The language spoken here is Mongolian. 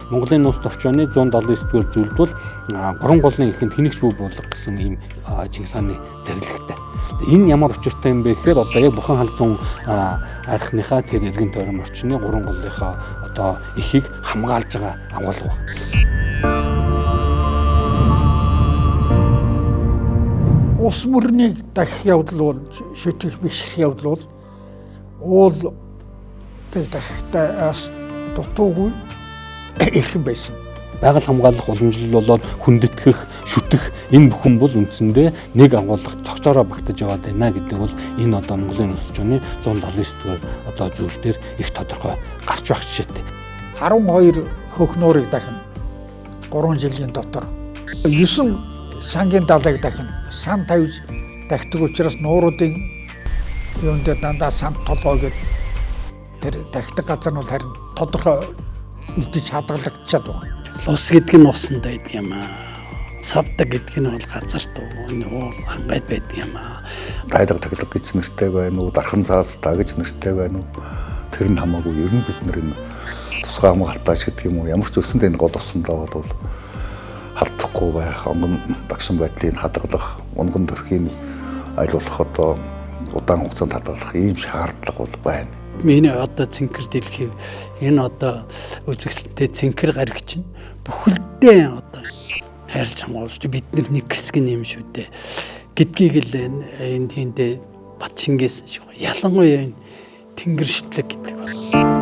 Монголын нууц товчооны 179 дугаар зүйлд бол гурван голын эхэнд хэнийгч бүү буулга гэсэн ийм Чингис хааны зарилгатай. Энэ ямар учиртай юм бэ гэхээр одоо яг Бурхан халдун архиныхаа тэр эргэн тойрон орчны гурван голынхаа одоо эхийг хамгаалж байгаа агуулга байна. Ус мөрнийг дахих явдал бол шүтэх бишрэх явдал бол уул тэр дахихтаас дутуугүй эрхэм байсан. Байгаль хамгаалах уламжлал болоод хүндэтгэх, шүтэх энэ бүхэн бол үндсэндээ нэг агуулга цогцоороо багтаж яваад байна гэдэг бол энэ одоо Монголын улс орны 179 дугаар одоо зүйл дээр их тодорхой гарч байх жишээтэй. 12 хөх нуурыг дахина. 3 жилийн дотор 9 сангийн далайг дахина. Сан тавьж дахдаг учраас нууруудын юун дээр дандаа сан толгой гэдэг тэр дахдаг газар нь бол харин тодорхой үлдэж хадгалагдчихад байгаа. Лус гэдэг нь усанд байдаг юм аа. Савдаг гэдэг нь бол газарт энэ уул хангайд байдаг юм аа. Тайлга таглаг гэж нэртэй байна уу, дархан цаастаа гэж нэртэй байна уу? Тэр нь хамаагүй ер нь бид нар энэ тусгай хамгаалтаач гэдэг юм уу, ямар ч өсөнд энэ гол усандаа бол халдахгүй байх, онгон дагшин байдлыг хадгалах, унган төрхийн аль болох одоо удаан хугацаанд хадгалах ийм шаардлага бол байна. Миний одоо цэнхэр дэлхий энэ одоо үзэсгэлэнтэй цэнхэр гариг чинь бүхэлдээ одоо хайрлаж хамгаалж бид нар нэг хэсэг нь юм шүү дээ гэдгийг л энэ тиймдээ бат шингээсэн шиг. Ялангуяа энэ тэнгэр шүтлэг гэдэг бол.